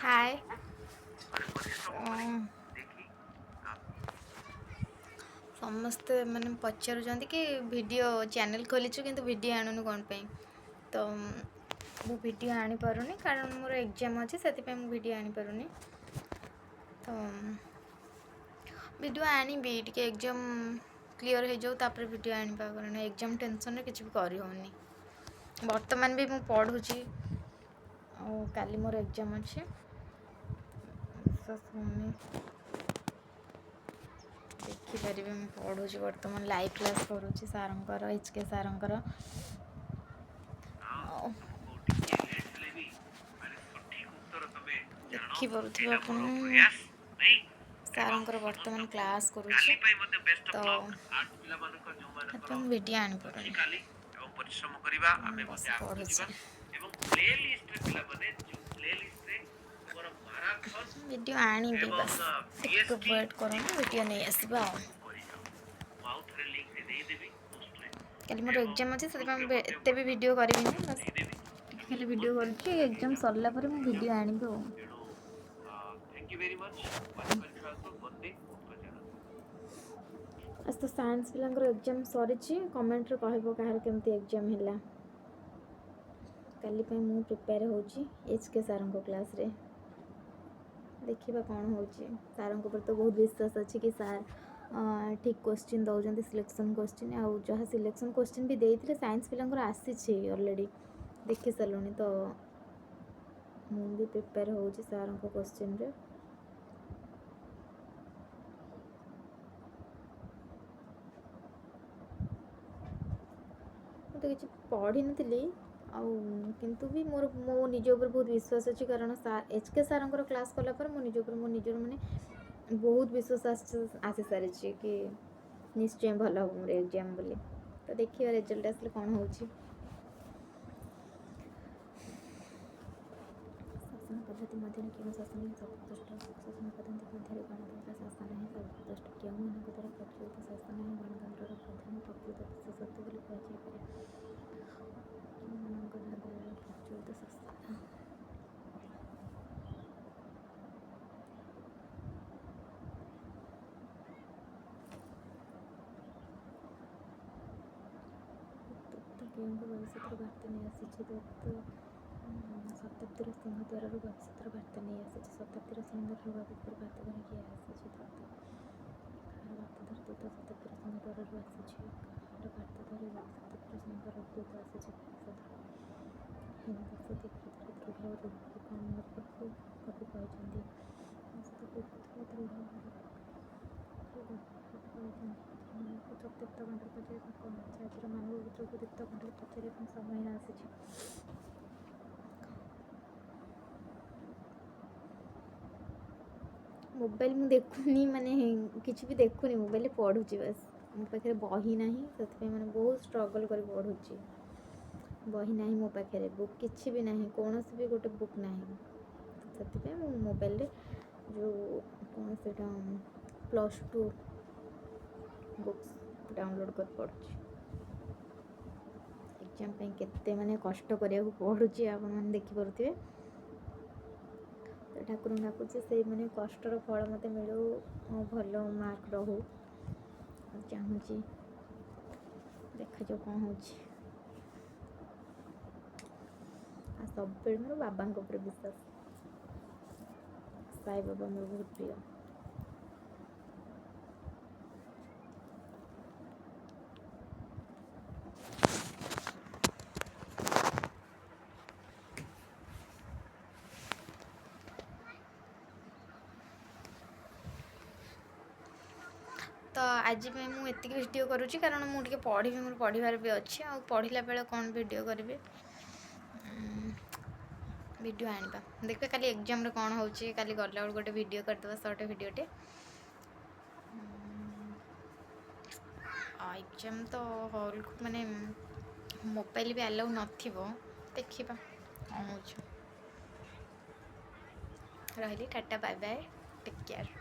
ହାଏ। ସମସ୍ତେ ମାନେ ପଚାରୁଛନ୍ତି କି ଭିଡ଼ିଓ ଚ୍ୟାନେଲ୍ ଖୋଲିଛୁ କିନ୍ତୁ ଭିଡ଼ିଓ ଆଣୁନୁ କ'ଣ ପାଇଁ। ତ ମୁଁ ଭିଡ଼ିଓ ଆଣିପାରୁନି କାରଣ ମୋର ଏକ୍ଜାମ୍ ଅଛି, ସେଥିପାଇଁ ମୁଁ ଭିଡ଼ିଓ ଆଣିପାରୁନି। ତ ଭିଡ଼ିଓ ଆଣିବି, ଟିକେ ଏକ୍ଜାମ୍ କ୍ଲିଅର୍ ହେଇଯାଉ ତାପରେ ଭିଡ଼ିଓ ଆଣିବା, କାରଣ ଏକ୍ଜାମ୍ ଟେନସନ୍ରେ କିଛି ବି କରିହେଉନି। ବର୍ତ୍ତମାନ ବି ମୁଁ ପଢ଼ୁଛି ଆଉ କାଲି ମୋର ଏକ୍ଜାମ୍ ଅଛି। ବିଶ୍ୱାସ ହେଉନି, ଦେଖିପାରିବେ ମୁଁ ପଢ଼ୁଛି ବର୍ତ୍ତମାନ, ଲାଇଭ୍ କ୍ଲାସ୍ କରୁଛି ସାରଙ୍କର, ଏଚ୍ କେ ସାରଙ୍କର। ଆଉ ଦେଖିପାରୁଥିବେ ଆପଣ ସାରଙ୍କର ବର୍ତ୍ତମାନ କ୍ଲାସ୍ କରୁଛି, ତ ସେଥିପାଇଁ ମୁଁ ଭିଡ଼ିଓ ଆଣିପାରୁନି, ବସି ପଢ଼ୁଛି। ଭିଡ଼ିଓ ଆଣିବି, ବାସ୍ ଟିକେ ୱେଟ୍ କରନ୍ତୁ, ଭିଡ଼ିଓ ନେଇ ଆସିବା। ଆଉ କାଲି ମୋର ଏକ୍ଜାମ୍ ଅଛି, ସେଥିପାଇଁ ମୁଁ ଏତେ ବି ଭିଡ଼ିଓ କରିବିନି, ବାସ୍ ଟିକେ ଖାଲି ଭିଡ଼ିଓ କରୁଛି। ଏକ୍ଜାମ୍ ସରିଲା ପରେ ମୁଁ ଭିଡ଼ିଓ ଆଣିବି। ଆଉ ଆଜି ତ ସାଇନ୍ସ ପିଲାଙ୍କର ଏକ୍ଜାମ୍ ସରିଛି, କମେଣ୍ଟରେ କହିବ କାହାର କେମିତି ଏକ୍ଜାମ୍ ହେଲା। କାଲି ପାଇଁ ମୁଁ ପ୍ରିପେୟାର ହେଉଛି ଏଚ୍ କେ ସାରଙ୍କ କ୍ଲାସ୍ରେ, ଦେଖିବା କ'ଣ ହେଉଛି। ସାରଙ୍କ ଉପରେ ତ ବହୁତ ବିଶ୍ୱାସ ଅଛି କି ସାର୍ ଠିକ୍ କୋଶ୍ଚିନ୍ ଦେଉଛନ୍ତି, ସିଲେକ୍ସନ୍ କୋଶ୍ଚିନ୍। ଆଉ ଯାହା ସିଲେକ୍ସନ୍ କୋଶ୍ଚିନ୍ ବି ଦେଇଥିଲେ ସାଇନ୍ସ ପିଲାଙ୍କର ଆସିଛି ଅଲରେଡ଼ି, ଦେଖି ସାରିଲୁଣି। ତ ମୁଁ ବି ପ୍ରିପେୟାର ହେଉଛି ସାରଙ୍କ କୋଶ୍ଚିନ୍ରେ। ମୁଁ ତ କିଛି ପଢ଼ିନଥିଲି ଆଉ କିନ୍ତୁ ବି ମୋର ମୋ ନିଜ ଉପରେ ବହୁତ ବିଶ୍ୱାସ ଅଛି, କାରଣ ସାର୍ ଏଚ୍ କେ ସାରଙ୍କର କ୍ଲାସ୍ କଲା ପରେ ମୋ ନିଜ ଉପରେ ମୋ ନିଜର ମାନେ ବହୁତ ବିଶ୍ୱାସ ଆସିସାରିଛି କି ନିଶ୍ଚୟ ଭଲ ହେବ ମୋର ଏକ୍ଜାମ୍ ବୋଲି। ତ ଦେଖିବା ରେଜଲ୍ଟ ଆସିଲେ କ'ଣ ହେଉଛି। ଶାସନ ପଦ୍ଧତି ମଧ୍ୟରେ କେଉଁ ଶାସନ ହିଁ ସର୍ବୋତ୍କୃଷ୍ଟ? ଶାସନ ପଦ୍ଧତି ମଧ୍ୟରେ ଗଣତନ୍ତ୍ର ଶାସନ ହିଁ ସର୍ବୋତ୍କୃଷ୍ଟ। କେଉଁମାନଙ୍କ ଦ୍ୱାରା ପ୍ରଚଳିତ ଶାସନ ହିଁ ଗଣତନ୍ତ୍ରର ପ୍ରଧାନ ପ୍ରକୃତ ବିଶେଷତ୍ୱ ବୋଲି କୁହାଯାଇପାରେ? କେଉଁମାନଙ୍କ ଦ୍ୱାରା ପ୍ରଚଳିତ ଶାସନ? ଦତ୍ତ କେଉଁଠୁ ଭବିଷ୍ୟତର ବାର୍ତ୍ତା ନେଇ ଆସିଛି? ଦତ୍ତ ଶତାବ୍ଦୀର ସିଂହଦ୍ୱାରରୁ ଭବିଷ୍ୟତର ବାର୍ତ୍ତା ନେଇ ଆସିଛି। ଶତାବ୍ଦୀର ସିଂହଦ୍ୱାରରୁ ଭବିଷ୍ୟତର ବାର୍ତ୍ତା ଧରି କିଏ ଆସିଛି? ଦତ୍ତ। କାହାର ବାର୍ତ୍ତା ଧରି ଦୂତ ଶତାବ୍ଦୀର ସିଂହଦ୍ୱାରରୁ ଆସିଛି? କାହାର ବାର୍ତ୍ତା ଧରି ଶତାବ୍ଦୀର ସିଂହଦ୍ୱାରରୁ ଦୂତ ଆସିଛି? ଭବିଷ୍ୟତର। ହିନ୍ଦୁ ଦୀର୍ଘ ଦୃଢ଼ କବି କହିଛନ୍ତି? ଦୃଢ଼ କହିଛନ୍ତି। ଦୀପ୍ତ କଣ୍ଠରେ ପଚାରିବା ପାଇଁ କ'ଣ ଅଛି? ଆଜିର ମାନବ ପୁତ୍ରକୁ ଦୀପ୍ତ କଣ୍ଠରେ ପଚାରିବା ପାଇଁ ସମୟ ଆସିଛି। ମୋବାଇଲ ମୁଁ ଦେଖୁନି, ମାନେ କିଛି ବି ଦେଖୁନି ମୋବାଇଲରେ, ପଢ଼ୁଛି ବାସ୍। ମୋ ପାଖରେ ବହି ନାହିଁ, ସେଥିପାଇଁ ମାନେ ବହୁତ ଷ୍ଟ୍ରଗଲ୍ କରି ପଢ଼ୁଛି। ବହି ନାହିଁ ମୋ ପାଖରେ, ବୁକ୍ କିଛି ବି ନାହିଁ, କୌଣସି ବି ଗୋଟେ ବୁକ୍ ନାହିଁ। ସେଥିପାଇଁ ମୁଁ ମୋବାଇଲରେ ଯେଉଁ କ'ଣ ସେଇଟା +2 ବୁକ୍ସ ଡାଉନଲୋଡ଼୍ କରି ପଢ଼ୁଛି। ଏକ୍ଜାମ୍ ପାଇଁ କେତେ ମାନେ କଷ୍ଟ କରିବାକୁ ପଡ଼ୁଛି ଆପଣମାନେ ଦେଖିପାରୁଥିବେ। ତ ଠାକୁରଙ୍କୁ ଡାକୁଛି ସେଇ ମାନେ କଷ୍ଟର ଫଳ ମୋତେ ମିଳୁ, ଭଲ ମାର୍କ ରହୁ ଚାହୁଁଛି। ଦେଖାଯାଉ କ'ଣ ହେଉଛି। ଆଉ ସବୁବେଳେ ମୋର ବାବାଙ୍କ ଉପରେ ବିଶ୍ୱାସ, ସାଇ ବାବା ମୋର ବହୁତ ପ୍ରିୟ। ତ ଆଜି ପାଇଁ ମୁଁ ଏତିକି ଭିଡ଼ିଓ କରୁଛି, କାରଣ ମୁଁ ଟିକେ ପଢ଼ିବି, ମୋର ପଢ଼ିବାର ବି ଅଛି। ଆଉ ପଢ଼ିଲା ବେଳେ କ'ଣ ଭିଡ଼ିଓ କରିବି? ଭିଡ଼ିଓ ଆଣିବା, ଦେଖିବା କାଲି ଏକ୍ଜାମ୍ରେ କ'ଣ ହେଉଛି। କାଲି ଗଲାବେଳକୁ ଗୋଟେ ଭିଡ଼ିଓ କରିଦେବା, ସର୍ଟ ଭିଡ଼ିଓଟେ। ଏକ୍ଜାମ୍ ତ ହଲ୍କୁ ମାନେ ମୋବାଇଲ ବି ଆଲାଉ ନଥିବ, ଦେଖିବା କ'ଣ ହେଉଛି। ରହିଲି, tata, bye bye, take care.